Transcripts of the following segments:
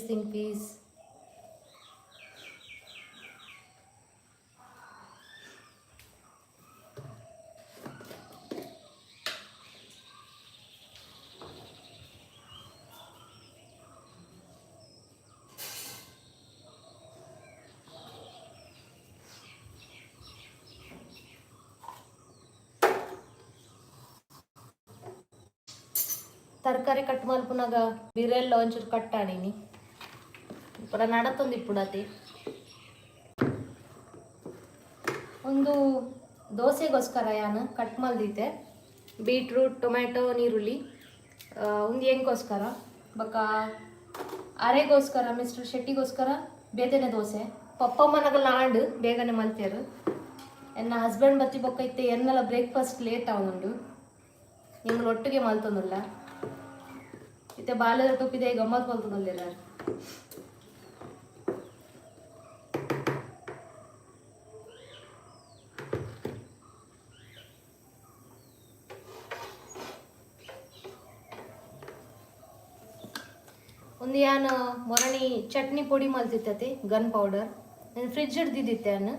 Think peace. ತರಕಾರಿ ಕಟ್ ಮಲ್ಪುನಗ ಬಿರೆಲ್ಲ ಒಂಚೂರು ಕಟ್ಟಾಣಿನಿ ಪೂರ ನಡತೊಂದು ಇಪ್ಪುಡತಿ. ಒಂದು ದೋಸೆಗೋಸ್ಕರ ಯಾನ್ ಕಟ್ ಮಲ್ದಿತ್ತೆ ಬೀಟ್ರೂಟ್, ಟೊಮ್ಯಾಟೊ, ನೀರುಳ್ಳಿ. ಒಂದು ಎಂಕೋಸ್ಕರ ಬೊಕ್ಕ ಅರೆಗೋಸ್ಕರ, ಮಿಸ್ಟರ್ ಶೆಟ್ಟಿಗೋಸ್ಕರ ಬೇತೆನೆ ದೋಸೆ. ಪಪ್ಪಮ್ಮನಗಲ ಆಂಡ್ ಬೇಗನೆ ಮಲ್ತೇರು. ಎನ್ನ ಹಸ್ಬೆಂಡ್ ಬತ್ತಿ ಬೊಕ್ಕ ಇತ್ತೆ ಎನ್ನಲ ಬ್ರೇಕ್ಫಾಸ್ಟ್ ಲೇಟ್ ಆವೊಂದುಂಡು. ನಿಂಗಳು ಒಟ್ಟಿಗೆ ಮಲ್ತೊಂದುಲ್ಲ. ಇತ್ತೆ ಬಾಲೆದ ಟೊಪ್ಪಿದೆ ಗಮ್ಮತ್ ಮಲ್ತೊಂದುಲ್ಲೆರ್. ಒಂದು ಯಾನ್ ಮೊರಣಿ ಚಟ್ನಿ ಪೊಡಿ ಮಲ್ತಿತ್ತತೆ, ಗನ್ ಪೌಡರ್. ನಾನು ಫ್ರಿಜ್ ಹಿಡ್ದಿದ್ದಿತ್ತೆ ಅನ್ನ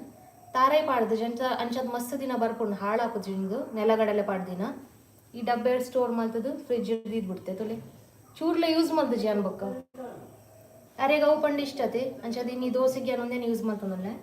ತಾರೈ ಪಾಡ್ದು ಅಂಚ ಅಂಚದ ಮಸ್ತ್ ದಿನ ಬರ್ಪುಂಡು, ಹಾಳಾಪುಜಿ. ಇಂದು ನೆಲಗಡಲೆ ಪಾಡ್ದಿನ ಈ ಡಬ್ಬೆ ಸ್ಟೋರ್ ಮಲ್ತದು ಫ್ರಿಜ್ ಹಿಡ್ದಿದ್ದು ತುಲೆ. ಚೂರ್ಲೆ ಯೂಸ್ ಮಲ್ತುಜಿ ಅನ್ ಬೊಕ್ಕ. ಅರೆಗ್ ಅವು ಪಂಡ ಇಷ್ಟತೆ. ಅಂಚದ ಇನ್ನಿ ದೋಸೆಗೆ ಒಂದೇನು ಯೂಸ್ ಮಲ್ತೊಂದುಲ್ಲೆ.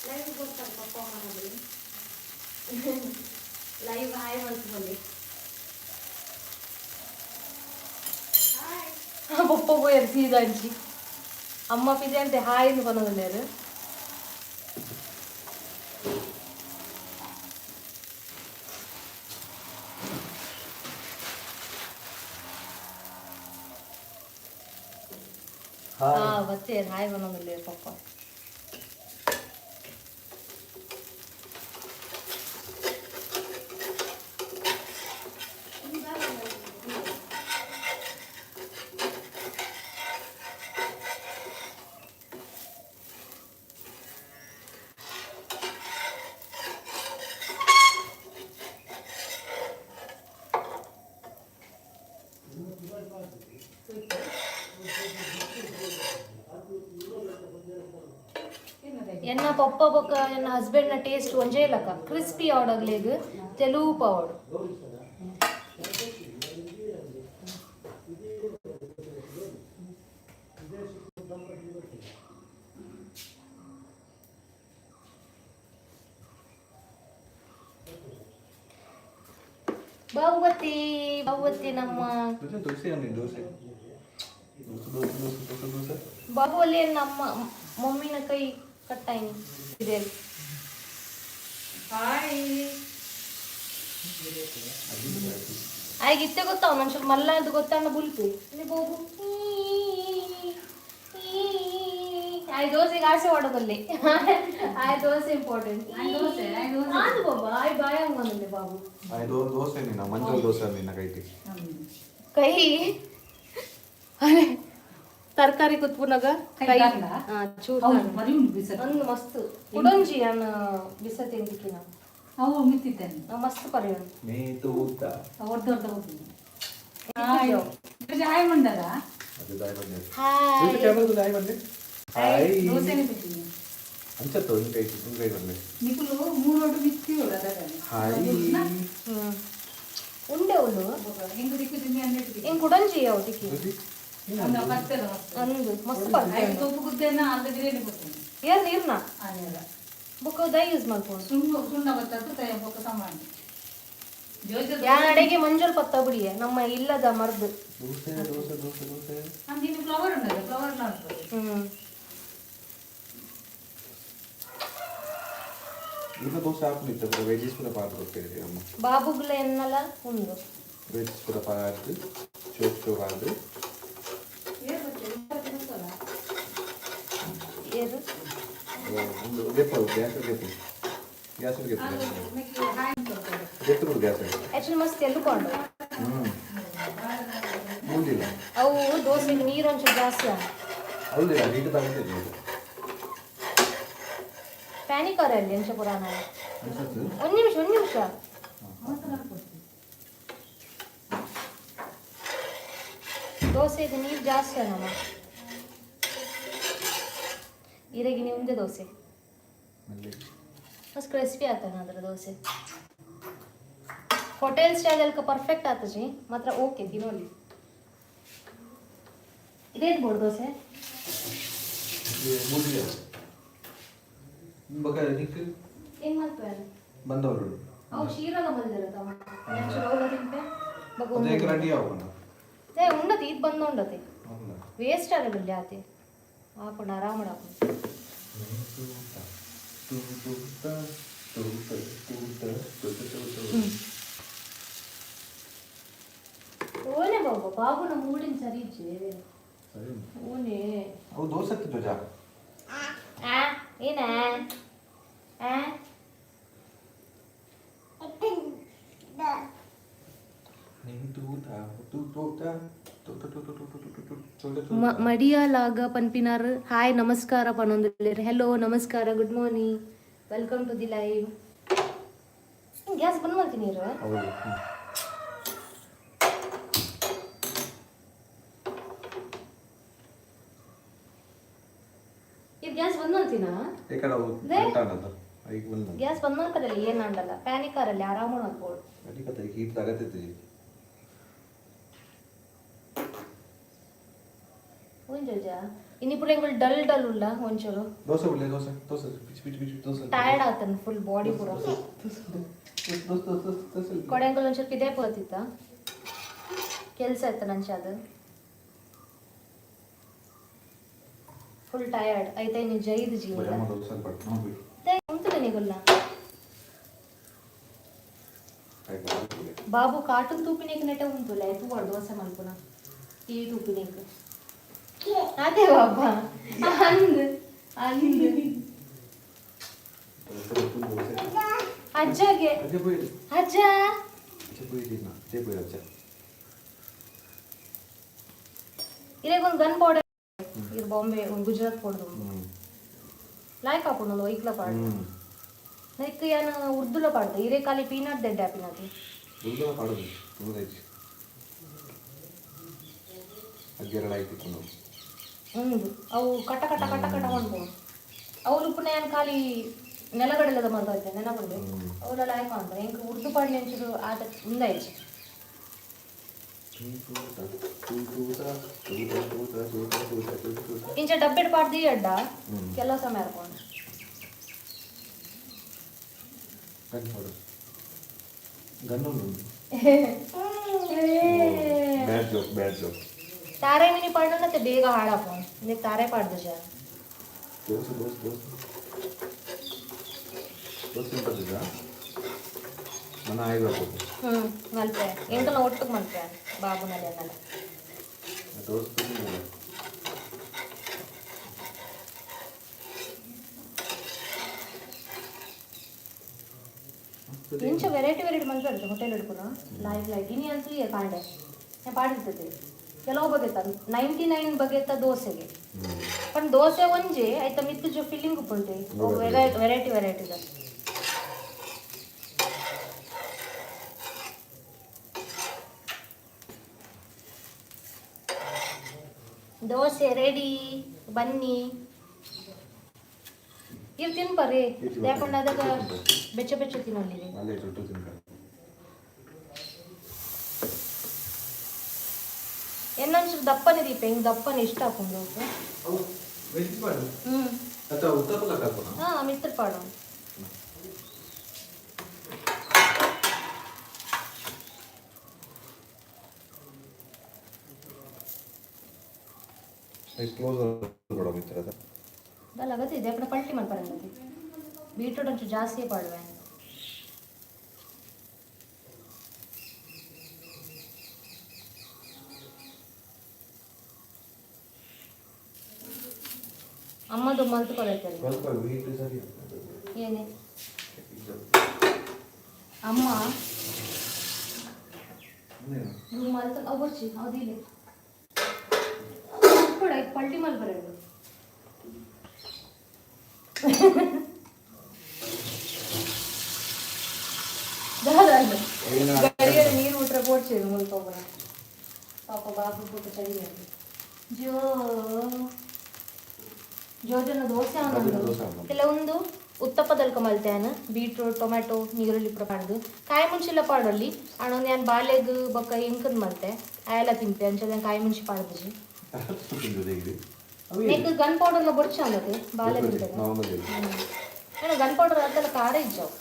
ಲೈವ್ ಗೊತ್ತಲ್ಲ ಪಪ್ಪ ಅಮ್ಮನದು. ಲೈವ್ ಹಾಯ್ ಮಲ್ತು. ಪಪ್ಪ ಪೋಯರ್ ಸೀದಾ ಅಂಚಿ. ಅಮ್ಮ ಪಿದೆ ಅಂತೆ ಹಾಯ್ ಇಂದು ಪನೊಂದುಲ್ಲೆರ್. ಹಾ, ಬತ್ತೇರ್, ಹಾಯ್ ಪನೊಂದುಲ್ಲೆರ್ ಪಪ್ಪ. ಎನ್ನ ಪಪ್ಪ ಬೊಕ್ಕ ಎನ್ನ ಹಸ್ಬೆಂಡ್ನ ಟೇಸ್ಟ್ ಒಂಜೇ ಲಕ. ಕ್ರಿಸ್ಪಿ ಆವಡಗ್ಲೇಗ್ ತೆಲೂಪ್ ಆವಡು. ಬಾಬುಬತ್ತಿ, ಬಾಬುಬತ್ತಿ ನಮ್ಮ. ದೋಸೆ ಅಂడి, ದೋಸೆ, ದೋಸೆ, ದೋಸೆ, ದೋಸೆ, ದೋಸೆ, ದೋಸೆ. ಬಾಬು ಅಲ್ಲಿ ನಮ್ಮ ಮಮ್ಮಿನ ಕೈ ಕಟ್ಟಾಯಿನಿ ಇದೆ. ಹಾಯ್. ಆಯ್ಗೆ ಇತ್ತೆ ಗೊತ್ತಾವ ಮನುಷ್ಯರು ಮಲ್ಲ ಅದು ಗೊತ್ತಾಣ ಬುಲ್ಪು ಇಲ್ಲಿ ಬಾಬು. ಆಯ್ ದೋಸೆಗೆ ಆಸೆ ಮಾಡೋದಲ್ಲಿ ಆಯ್ ದೋಸೆ ಇಂಪಾರ್ಟೆಂಟ್. ದೋಸೆ, ಆಯ್ ದೋಸೆ. ಅದು ಬಾಬಾ ಆಯ್ ಬಾಯ್ ಹಂಗಂದೆ ಬಾಬು. ದೋಸೆ ನಿನ್ನ ಮಂಜಲ್ ದೋಸೆ ನಿನ್ನ ಕೈಟಿ. ಕೈ ಅರೆ ತರಕಾರಿ ಕುತ್ಪುನಗ ಕೈ ಕೈ ಕಾಂಡ? ಹಾ, ಚೂರು. ಹೌದು, ಮರಿ ಉಂಟು ಬಿಸತ್. ಒಂದು ಮಸ್ತ್ ಕುಡೊಂಜಿ ಅನ್ನ ಬಿಸ ತಿಂದಿಕ್ಕಿನ. ಅವು ಮಿತ್ತಿದ್ದಾನೆ. ನಾವು ಮಸ್ತ್ ಪರಿಯೊಂದು. ಮೇ ತೂತ. ಒಡ್ದು ಒಡ್ದು ಹೋಗ್ತೀನಿ. ಹಾಯ್, ಹಾಯ್ ಮಂಡಲ. ಅದು ದಾಯಿ ಬಂದೆ. ಹಾಯ್. ಕ್ಯಾಮ್ರಾ ದಾಯಿ ಬಂದೆ, ಹಾಯ್. ದೋಸೆನೆ ಬಿದ್ದೀನಿ. ಅಂಚತ್ತು ಒಂದು ಕೈ, ಒಂದು ಕೈ ಬಂದೆ. ನಿಕುಲು ಮೂರು ಒಟ್ಟು ಬಿತ್ತಿ ಅದಾಗ. ಹಾಯ್. ಹ್ಮ್. ಉಂಡೆ ಉಂಡು. ಎಂಕ್ ತಿಕ್ಕುದಿನಿ ಅನ್ನೆಟ್. ಇಂಗ್ ಕುಡಂಜಿ ಅವು ತಿಕ್ಕಿ. ಅಂದ ಪತ್ತೆದ ಮಸ್ತ್. ಅಂದು ಮಸ್ತ್ ಪತ್ತೆ. ಐಕ್ ತೊಪ್ಪು ಗುದ್ದೆನ ಅರ್ಧ ಬಿರಿಯಾನಿ ಕೊಡ್ತೀನಿ. ಏರ್ ನೀರ್ನ? ಆನೆಲ್ಲ. ಬೊಕ್ಕ ದೈ ಯೂಸ್ ಮಲ್ಪೊಡು. ಸುಣ್ಣು ಸುಣ್ಣ ಬತ್ತದ್ದು ತಯ ಬೊಕ್ಕ ಸಾಮಾನ್ಯ ಜೋಜ. ಯಾನ್ ಅಡೆಗೆ ಮಂಜಲ್ ಪತ್ತ ಬುಡಿಯೆ, ನಮ್ಮ ಇಲ್ಲದ ಮರ್ದು. ದೋಸೆ ದೋಸೆ ದೋಸೆ ದೋಸೆ. ಅಂದಿನ ಫ್ಲವರ್ ಉಂಟಲ್ಲ, ಫ್ಲವರ್ ಉಂಟು. ಈಗ ದೋಸೆ ಹಾಕೊಂಡಿತ್ತು, ವೆಜ್ಜಸ್ ಕೂಡ ಪಾತ್ರ ಕೊಡ್ತಿದ್ದೀವಿ ಅಮ್ಮ. ಬಾಬುಗ್ಲ ಎನ್ನಲ ಉಂಡು. ವೆಜ್ಜಸ್ ಕೂಡ ಪಾರ್ದು ಚೋಕ್ ಚೋಕ್ ಆದು. ಏರು? ಒಂದು ಗೆಪ್ಪು ಗ್ಯಾಸ್ ಗೆಪ್ಪು ಗ್ಯಾಸ್ ಗೆಪ್ಪು ಗೆತ್ತು ಗ್ಯಾಸ್. ಆಕ್ಚುಲಿ ಮಸ್ತ್ ಎಲ್ಕೊಂಡು. ಮುಂದಿಲ್ಲ. ಅವು ದೋಸೆಗೆ ನೀರೊಂಚೂರು ಜಾಸ್ತಿ ಆಗ. ಹೌದಿಲ್ಲ, ನೀಟು ತಗೊಂಡಿದ್ದೆ. ಪ್ಯಾನಿಕ್ ಅಲ್ಲಿ ಎಂಚ ಪುರಾಣ. ಒಂದು ನಿಮಿಷ, ಒಂದು ನಿಮಿಷ. ದೋಸೆಗೆ ನೀರು ಜಾಸ್ತಿ ನಮ್ಮ ಇರಗಿ ನಿಮ್ದೆ ದೋಸೆ. ಮಸ್ತ್ ಕ್ರಿಸ್ಪಿ ಆತನ ಅದ್ರ ದೋಸೆ. ಹೋಟೆಲ್ ಸ್ಟೈಲ್ ಅಲ್ಕ ಪರ್ಫೆಕ್ಟ್ ಆತಜಿ ಮಾತ್ರ. ಓಕೆ, ತಿನ್ನೋಲಿ. ಇದೇನು ಬೋರ್ಡ್ ದೋಸೆ? ಮುಂದಿಲ್ಲ ಬಕ ನಿಕ್. ಏನ್ ಮಾಡ್ತಾರೆ? ಬಂದವರು. ಅವು ಶೀರಾಲ ಮಲ್ದಿರತ್ತವ. ಅವುಲ ತಿನ್ಪೆ ಬಗ. ಅದೇ ರೆಡಿ ಆಗೋಣ. ಏ, ಉಂಡತಿ ಇದು ಬಂದು ಉಂಡತಿ. ವೇಸ್ಟ್ ಆಗಲ್ಲ ಆತೆ ಆಪುಂಡು, ಆರಾಮಡ್ ಆಪುಂಡು. ಓನೆ ಬಾಬು, ಬಾಬುನ ಮೂಡಿನ ಸರಿ ಇಜ್ಜೆ. ಓನೆ. ಅವು ದೋಸೆ ಧ್ವಜ. ಆ ಏನ ಆ? ಮಡಿಯಾಲಾಗ ಪನ್ಪಿನಾರ್ ಹಾಯ್, ನಮಸ್ಕಾರ ಪನೊಂದುಲ್ಲೆರ್. ಹೆಲೋ, ನಮಸ್ಕಾರ, good morning, welcome to the live. Gas ಬಂದ್ ಮಲ್ತಿ ನೀರು. ಹೌದು. ಇದು ಗ್ಯಾಸ್ ಬಂದ್ ಮಲ್ತಿನಾ? ಏಕಡ ಐಕ್ ಬಂದ. ಗ್ಯಾಸ್ ಬಂದ್ ಮಲ್ಪರಲ್ಲಿ ಏನು ಅಂಡಲ್ಲ, ಪ್ಯಾನಿಕ್ ಆರಲ್ಲಿ, ಆರಾಮ ಮಲ್ಪೋಡು. ಅಡಿಕತ್ತ ಹೀಟ್ ತಗತೈತಿ. ಒಂಜೋಜ ಇನಿ ಪುಳ್ಳೆಂಗುಲ್ ಡಲ್ ಡಲ್ ಉಲ್ಲ ಒಂಚೂರು. ದೋಸೆ ಉಳ್ಳೆ, ದೋಸೆ ದೋಸೆ ಪಿಚ್ ಪಿಚ್ ಪಿಚ್ ದೋಸೆ. ಟಯರ್ಡ್ ಆತನ ಫುಲ್ ಬಾಡಿ ಪೂರ. ದೋಸೆ ದೋಸೆ ದೋಸೆ ದೋಸೆ. ಕೊಡೆಂಗುಲ್ ಒಂಚೂರು ಪಿದೆ ಪೋತಿತ್ತ, ಕೆಲಸ ಇತ್ತು ನಂಚ, ಅದು ಫುಲ್ ಟಯರ್ಡ್ ಐತೆ. ನೀ ಜೈದ್ ಜೀವ. ಭಯಮ ದೋಸೆ ಪಟ್ನ ಬಿಡಿ. ಉಂಟು ನಿಗುಲ್ಲ. ಬಾಬು ಕಾರ್ಟೂನ್ ತೂಪಿನೇಕ್ ನೆಟ ಉಂಟುಲ್ಲ, ತೂವಾಡು ದೋಸೆ ಮಲ್ಪುನ ಟಿವಿ ತೂಪಿನೇಕ್. ಅದೇ ಬಾಬಾ, ಅಂದ್ ಅಂದ್ ಅಜ್ಜಗೆ. ಅಜ್ಜ போயிடு. ಅಜ್ಜ. ಅಜ್ಜ போயிடு, ಅಜ್ಜ போயிடு ಅಜ್ಜ. ಇರೇಗ್ ಒಂದು ಗನ್ ಪೌಡರ್ ಇರ್ ಬಾಂಬೆ ಒಂದು ಗುಜರಾತ್ ಪೋಡ್ದು. ಲಾಯ್ಕ್ ಹಾಕೊಂಡು ಒಂದು ಒಯ್ಕ್ಲ ಪಾಡ್. ನೈಕ್ ಯಾನ ಉರ್ದುಲ ಪಾಡ್ದು, ಇರೇ ಖಾಲಿ ಪೀನಟ್ ದೆಡ್ಡೆ ಆಪಿನದು. ಉರ್ದುಲ ಪಾಡುದು ತುಂಬ ಅಜ್ಜೆರಡ ಆಯ್ತಿತ್ತು. ಹ್ಞೂ, ಅವು ಕಟ ಕಟ ಕಟ ಕಟ ಮಾಡ್ಬೋದು. ಅವ್ರು ಉಪ್ಪುನ ಯಾನ್ ಖಾಲಿ ನೆಲಗಡಲದ ಮಲ್ತ ನೆನಪುಂಡು. ಅವರೆಲ್ಲ ಲಾಯ್ಕ್ ಅಂತ ಎಂಕ್ ಉರ್ದು ಪಾಡ್ಲಿ ಅಂಚೂರು ಆತ ಉಂದಾಯ್ತು. ಇಂಚ ಡಬ್ಬೆಡ್ ಪಾಡ್ದು ಅಡ್ಡ ಕೆಲವು ಸಮಯ ಹಾಕೊಂಡು. ಗನ್ ಹೊಡು gun. Bad joke, bad joke. ತಾರೆ ಮಿನಿ ಪಾಡೋಣ, ಬೇಗ ಹಾಳಾಪೋಣ. ಇಂದಕ್ಕೆ ತಾರೆ ಪಾಡ್ದು ಜ. ದೋಸೆ ದೋಸೆ ದೋಸೆ ದೋಸೆ ತಿಂಪದಿದ್ದ ನನ್ನ ಆಯ್ಬೇಕು. ಹ್ಞೂ, ಮಲ್ಪೆ. ಎಂಕಲ್ನ ಒಟ್ಟಿಗೆ ಮಲ್ಪೆ, ಬಾಬುನಲ್ಲಿ ಅನ್ನಲ್ಲ. ದೋಸೆ ತಿಂದಿಲ್ಲ. ಇಂಚ ವೆರೈಟಿ ವೆರೈಟಿ ಮಲ್ಪೆ ಹೋಟೆಲ್ ಹಿಡ್ಕೊನ ಲೈಕ್ ಲೈಕ್ ಇನಿ ಅಂತೂ ಈ ಕಾಂಡೆ ನಾನು ಪಾಡಿರ್ತದೆ. ಕೆಲವು ಬಗೆತ 99 ಬಗೆತ ದೋಸೆಗೆ. पण ದೋಸೆ ಒಂಜಿ ಆಯ್ತಾ, ಮಿತ್ತು ಜೊ ಫಿಲ್ಲಿಂಗ್ ಉಪ್ಪುಂಟು ವೆರೈಟಿ ವೆರೈಟಿ ವೆರೈಟಿದ. ದೋಸೆ ರೆಡಿ, ಬನ್ನಿ. ಇವ್ ತಿನ್ಪರಿ. ಯಾಕಂದ್ರೆ ಅದಾಗ ಬೆಚ್ಚ ಬೆಚ್ಚ ತಿನ್ನೋಲ್ಲಿ. ಅಲ್ಲೇ ಚೊಟ್ಟು ತಿನ್ಕ. ಒಂಚೂರು ದಪ್ಪನೆ ದೀಪ, ಹಿಂಗೆ ದಪ್ಪನೆ ಇಷ್ಟ ಆಪುಂಡು ದೋಸೆ. ಅವು ವೆಜ್ ಪಾಡು. ಹ್ಞೂ. ಅಥವಾ ಉತ್ತಪಲ ಕಲ್ಪನ. ಹಾಂ, ಮಿತ್ರ ಪಾಡು. ಕ್ಲೋಸ್ ಕೊಡ ಮಿತ್ರ ಅದ. ದಲ್ಲ ಗೊತ್ತಿದೆ ಅಪ್ಪಡ ಪಲ್ಟಿ ಮಲ್ಪರಂಗತಿ. ಬೀಟ್ರೂಟ್ ಒಂಚೂರು ಜಾಸ್ತಿ ಪಾಡುವೆ. ಅಮ್ಮದು ಮಲ್ತ್ಕೊಳತ್ತಲ್ಲ. ಸ್ವಲ್ಪ ವೀಟ್ ಸರಿ. ಏನೇ ಅಮ್ಮ నువ్వు మల్త అవ్వచ్చు అది కూడా పల్టీ మల్పరండు. ಗಡಿಗೆ ನೀರು ಬಿಟ್ರೆ ಬೋಡ್ಸಿದ್ರು ಮುಲ್ಪ ಒಬ್ಬರ ಪಾಪ ಬಾಬು ಪೂತ ಚಳಿ. ಜೋ ಜೋಜನ ದೋಸೆ ಜೋಜನ ದೋಸೆ ಆವೊಂದು. ಕೆಲವೊಂದು ಉತ್ತಪ್ಪದಲ್ಕ ಮಲ್ತೇನ, ಬೀಟ್ರೂಟ್, ಟೊಮೆಟೊ, ನೀರುಳ್ಳಿ ಪೂರ ಪಾಡ್ದು. ಕಾಯಿ ಮುಂಚಿಲ್ಲ ಪಾಡೊಲ್ಲಿ ಅಣ್ಣ. ಯಾನ್ ಬಾಲೆಗ್ ಬೊಕ್ಕ ಎಂಕನ್ ಮಲ್ತೆ, ಆಯೆಲ ತಿನ್ಪೆ. ಅಂಚ ಕಾಯಿ ಮುಂಚಿ ಪಾಡ್ದಿಜಿ. ನೆಕ್ ಗನ್ ಪೌಡರ್ಲ ಬೊಡ್ಚಿ ಅಂದತೆ, ಬಾಲೆ ತಿಂತದೆ. ನಾರ್ಮಲ್. ಅಣ್ಣ, ಗನ್ ಪೌಡರ್ ಅತ್ತಲ್ಲ, ಖಾರ ಇಜ್ಜವು,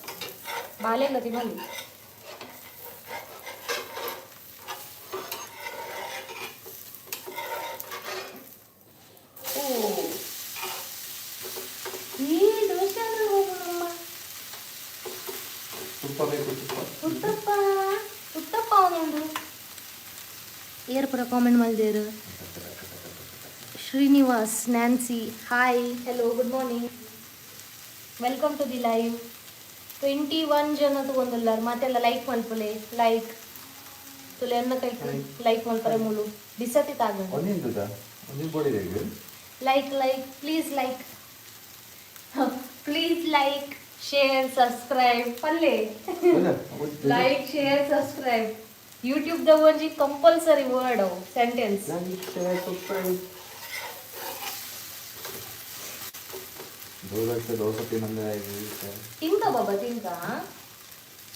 ಬಾಲೆಲ್ಲ ತಿನ್ನಲಿ. ಓ, ಈ ದೋಸೆ ಅಂದ್ರೆ ಹೋಗೋಣಮ್ಮ. ತುಪ್ಪ ಬೇಕು, ತುಪ್ಪ. ಉತ್ತಪ್ಪ, ಉತ್ತಪ್ಪ ಅವನೊಂದು ಏರ್ ಪುರ ಕಾಮೆಂಟ್ ಮಲ್ದೇರು. Srinivas, Nancy, hi, hello, good morning, welcome to the live. 21 ಜನ ತಗೊಂದುಲ್ಲಾರ್. ಮತ್ತೆಲ್ಲ ಲೈಕ್ ಮಲ್ಪುಲೆ. ಲೈಕ್ ತುಲೆ ಎನ್ನ ಕೈಕ್ ಲೈಕ್ ಮಲ್ಪರೆ ಮೂಲು ಬಿಸತಿ ತಾಗ. ಒಂದಿಂದುದ ಒಂದಿನ ಬೋಡಿ ಇದೆ. Like, like, please like, please like, share, subscribe ಪಲ್ಲೆ. ಲೈಕ್, ಶೇರ್, ಸಬ್ಸ್ಕ್ರೈಬ್ ಯೂಟ್ಯೂಬ್ ದ ಒಂಜಿ ಕಂಪಲ್ಸರಿ ವರ್ಡ್ ಅವು, sentence. Like, share, subscribe. Dosa, dosa ತಿನ್ನಂದೆ. ತಿಂತ ಬಾಬಾ, ತಿಂತ.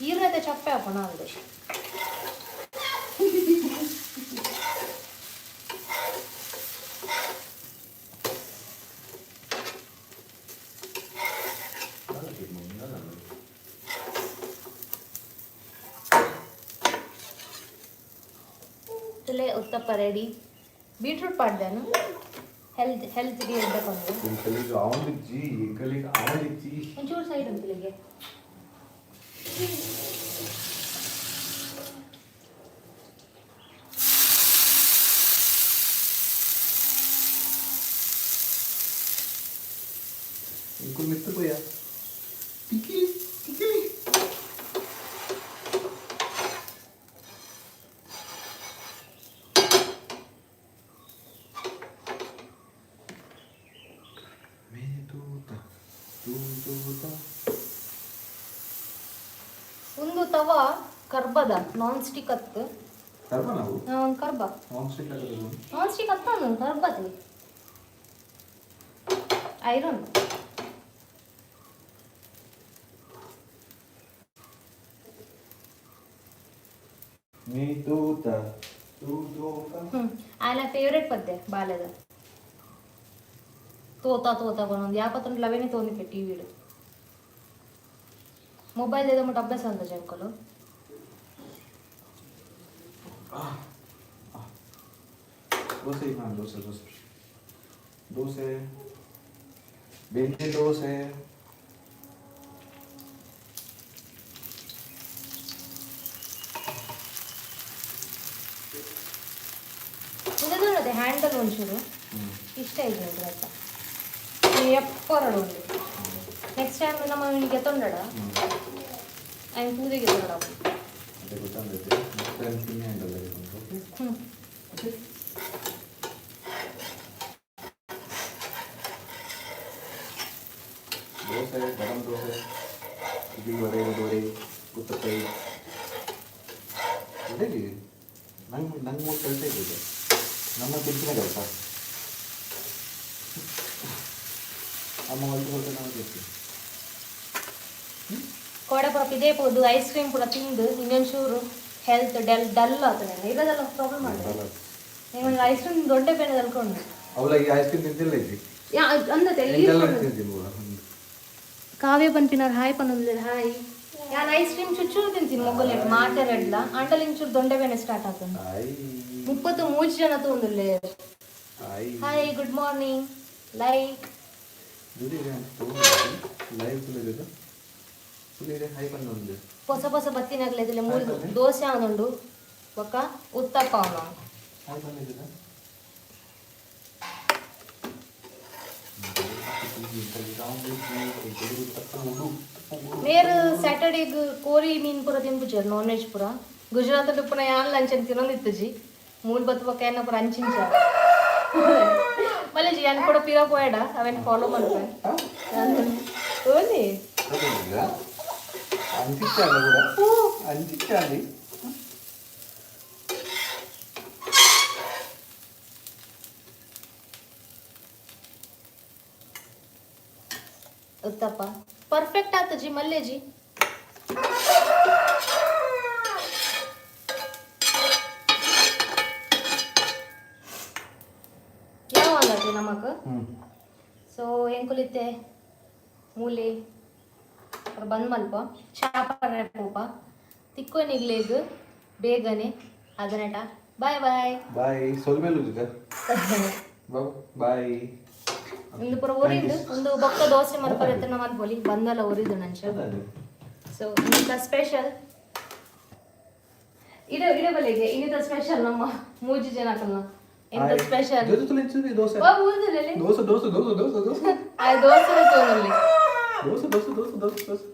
ಈರ್ನತೆ ಚಪ್ಪೆ ಹಾಕೋಣ ಅಂದೆ. ತುಲೆ, ಉತ್ತಪ್ಪ ರೆಡಿ. ಬೀಟ್ರೂಟ್ ಪಾಡ್ದಾನು, ಹೆಲ್ತ್ ಹೆಲ್ತ್ಗೆ ಇಡಬೇಕು. ಎಂಕಲಿಗೆ ಅವನಿಜ್ಜಿ, ಎಂಕಲಿಗೆ ಅವನಿಜ್ಜಿ. ಒಂಚೂರು ಸೈಡ್ ಉಂಟುಲಿಗೆ. ಇಂಕುಲ್ ಮಿತ್ತು ಪೋಯ ಟಿಕಿಲಿ ಟಿಕಿಲಿ. ಮೇ ತೂತ ತೂ ತೂತ. ಒಂದು ತವ ಕರ್ಬದ, ನಾನ್ ಸ್ಟಿಕ್ ಅತ್ತು. ಕರ್ಮ ನಾವು. ಒಂದು ಕರ್ಬ. ನಾನ್ ಸ್ಟಿಕ್ ಆಗದು. ನಾನ್ ಸ್ಟಿಕ್ ಅತ್ತ, ಕರ್ಬದಿ, ಐರನ್. ಮೇ ತೂತ ತೂ ತೂತ. ಹ್ಞೂ, ಆಯ್ಲ ಫೇವ್ರೇಟ್ ಪದ್ಯ ಬಾಲ್ಯದ, ತೋತ ತೋತ ಒಂದು ಯಾಪತ್ತೊಂದು ಲವೇನೆ ತೋಂದಿಪ್ಪೆ ಟಿವಿಡು. ಮೊಬೈಲ್ ಏದೋ ಮುಟ್ಟು ಅಭ್ಯಾಸ ಅಂತ ಜಂಕಲು. ದೋಸೆ, ಹಾಂ, ದೋಸೆ, ದೋಸೆ, ದೋಸೆ, ಬೆಣ್ಣೆ ದೋಸೆ. ಅದೇ ಹ್ಯಾಂಡಲ್ ಒಂಚೂರು ಇಷ್ಟ ಇದೆ ನೋಡ್ರಿ ಆಯ್ತಾ. ಎಪ್ಪರಡು ಒಂದು ನೆಕ್ಸ್ಟ್ ಟೈಮ್ ನಮ್ಮ ಇವನಿಗೆ ಎತ್ತೊಂಡಡ, ఆయన పూజకి ఎత్తున్నాడు. ಅದೇ ಗೊತ್ತಾಗ್ತೈತೆ. ನೆಕ್ಸ್ಟ್ ಟೈಮ್ ತಿನ್ನಿ ಹ್ಯಾಂಡಲ್. ಓಕೆ. ಹ್ಞೂ. ಓಕೆ. ದೋಸೆ, ಗರಂ ದೋಸೆ, ಇಡ್ಲಿ, ವಡೆ, ವಡೆ, ಉತ್ತಪ್ಪೆ, ವಡೆ. ನಂಗೆ ನಂಗೆ ಮೂರು ಕೆಲಸ ಇದೆ. ನಮ್ಮ ತಿಂತಿನ ಕೆಲಸ. ಅಮ್ಮ ಹೊಲ್ತು ಹೊಲ್ತು ನಾವು ತಿಂತೀವಿ. ಕೋಡೆ ಪೂರ ಇದೇ ಪೋದು ಐಸ್ ಕ್ರೀಮ್ ಪೂರ ತಿಂದು ಇನ್ನೊಂಚೂರು ಹೆಲ್ತ್ ಡಲ್ ಡಲ್ ಆತದೆ. ಇರೋದೆಲ್ಲ ಪ್ರಾಬ್ಲಮ್ ಮಾಡಿ. ಒಂದು ಐಸ್ ಕ್ರೀಮ್ ದೊಡ್ಡ ಪೆನ್ ತಲ್ಕೊಂಡು. ಅವಳ ಈ ಐಸ್ ಕ್ರೀಮ್ ತಿಂತಿಲ್ಲ ಇದ್ದಿ. ಯಾ ಅಂದತೆ. ಎಂತೆಲ್ಲ ತಿಂತೀನಿ. ಕಾವ್ಯ ಪನ್ಪಿನಾರ್ ಹಾಯ್ ಪನ್ನೊಂದಿಲ್ಲ. ಹಾಯ್. ಯಾನ್ ಐಸ್ ಕ್ರೀಮ್ ಚುಚ್ಚೂರು ತಿಂತೀನಿ ಮೊಗಲೇಟ್ ಮಾತೆರಡ್ಲ ಆಂಡಲ್ ಇಂಚೂರು ದೊಂಡೆ ಬೇನೆ ಸ್ಟಾರ್ಟ್ ಆಗ್ತದೆ. ಹಾಯ್. 33 ಜನ ತಗೊಂಡಿಲ್ಲ. Hi. Hi, good morning, like. Live full ಇದೆ, ಹಾಯ್ ಬಂದೊಂದು. ಹೊಸ ಹೊಸ ಬತ್ತಿನಾಗ್ಲೇ ಮೂರು ದೋಸೆ ಅವನುಂಡು, ಬೊಕ್ಕ ಉತ್ತಪ್ಪ ಅವನು. ಹಾಯ್ ಬಂದಿದ್ದೀರಾ. ಮೇರ್ ಸ್ಯಾಟರ್ಡೇಗ್ ಕೋರಿ ಮೀನ್ ಪೂರ ತಿನ್ಪುಜಾರ್, ನಾನ್ ವೆಜ್ ಪೂರ. ಗುಜರಾತಲ್ಲಿ ಪುನಃ ಯಾನ್ ಲಂಚನ್ ತಿನ್ನೊಂದಿತ್ತುಜಿ. ಮೂಲ್ ಬತ್ತು ಬೊಕ್ಕ ಏನ ಪೂರ ಅಂಚಿಂಚ ಮಲ್ಲೇಜಿ. ಯಾನ್ ಕೂಡ ಪಿರ ಪೋಯಡ ಅವೇನು ಫಾಲೋ ಮಲ್ಪೆ ಓನಿ. ಅಂಚಿಚ್ಚಾಲ ಕೂಡ ಅಂಚಿಚ್ಚಾಲಿ. ಉತ್ತಪ್ಪ ಪರ್ಫೆಕ್ಟ್ ಆತಜಿ ಮಲ್ಲೇಜಿ. ಯಾವ ಅಂದತಿ ನಮಕ್? ಹ್ಮ್. ಸೊ ಎಂಕುಲಿತ್ತೆ ಮೂಲೆ ಬಂದ್ ಮಲ್ಪ ಚಾಪರ ಪೋಪ ತಿಕ್ಕೊನಿಗ್ಲೇಗ್ ಬೇಗನೆ ಅದನಟ. Bye bye. ಬಾಯ್. ಸೊಲ್ಮೇಲು ಬಾಯ್. ಒಂದು ಪೂರ ಊರಿಂದು ಒಂದು ಬೊಕ್ಕ ದೋಸೆ ಮಲ್ಪರೆ ಮಲ್ಪೊಲಿ ಬಂದಲ್ಲ ಊರಿದು ನಂಚ. ಸೊ ಇನ್ನಿತ ಸ್ಪೆಷಲ್ ಇಡ ಇಡಬಲಿಗೆ ಇನ್ನಿತ ಸ್ಪೆಷಲ್ ನಮ್ಮ ಮೂಜಿ ಜನ ಕಲ್ನ ಎಂತ ಸ್ಪೆಷಲ್? ದೋಸೆ. ಊರಿದಲ್ಲಿ. ದೋಸೆ ದೋಸೆ ದೋಸೆ ದೋಸೆ ದೋಸೆ. ಆ ದೋಸೆ ತೋನಲ್ಲಿ. ದೋಸೆ ದೋಸೆ ದೋಸೆ ದೋಸೆ ದೋಸೆ.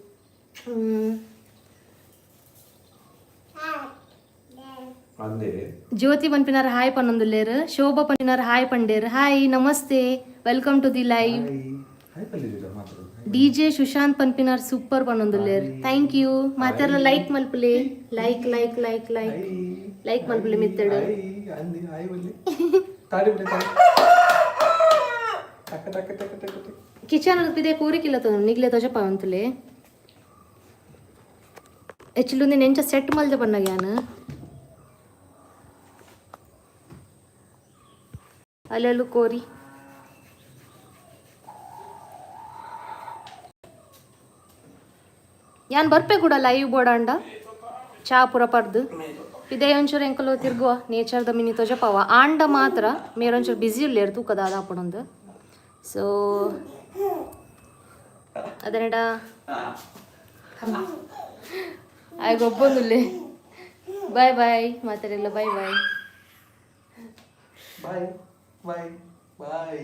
ಅಂದೆ. ಜ್ಯೋತಿ ಪನ್ಪಿನಾರ್ ಹಾಯ್ ಪನ್ನೊಂದುಲ್ಲೇರ್. ಶೋಭಾ ಪನ್ಪಿನಾರ್ ಹಾಯ್ ಪಂಡೇರ್. ಹಾಯ್, ನಮಸ್ತೆ, welcome to the live. Hi hi ಪಲ್ಲಿದ್ದೀರಾ ಮಾತ್ರ. ಡಿ ಜೆ ಸುಶಾಂತ್ ಪನ್ಪಿನಾರ್ ಸೂಪರ್ ಪನ್ನೊಂದುಲ್ಲೇರ್. Thank you. ಮಾತೆರ್ಲ ಲೈಕ್ ಮಲ್ಪುಲೆ. Like like like like. Like ಮಲ್ಪುಲೆ ಮಿತ್ತಡು. ಹಾಯ್ ಅಂದಿ, ಹಾಯ್ ಬಲ್ಲಿ ತಾಡಿ ಬಿಡಿ ತಾಡಿ ಟಕ ಟಕ ಟಕ ಟಕ ಟಕ. ಕಿಚನ್ ಪಿದೆ ಕೂರಿಕಿಲ್ಲ ತೋನು ನಿಗ್ಲೆ ತೋಜ ಪವಂತುಲೆ. ಎಚ್ಚಲುಂದಿ ನೆಂಚ ಸೆಟ್ ಮಲ್ದೆ ಪನ್ನಗ ಯಾನ್ ಅಲ್ಲೆಲ್ಲು ಕೋರಿ. ಯಾನ್ ಬರ್ಪೆ ಕೂಡ ಲೈವ್ ಬೋಡಾಂಡ ಚಾ ಪೂರ ಪರ್ದು ಪಿದೆ ಒಂಚೂರು ಎಂಕಲು ತಿರ್ಗುವ ನೇಚರ್ದ ಮಿನಿ ತೋಜಪಾವ. ಆಂಡ ಮಾತ್ರ ಮೇರೊಂಚೂರು ಬ್ಯುಸಿ ಉಲ್ಲೇರ್ ತೂಕದ ಅದಾಪುಣಂದು. ಸೊ ಅದನೆಡ ಆಗ ಒಬ್ಬೊಂದುಲ್ಲೆ. ಬಾಯ್ ಬಾಯ್ ಮಾತಾಡಿಲ್ಲ. Bye bye. Bye bye boy.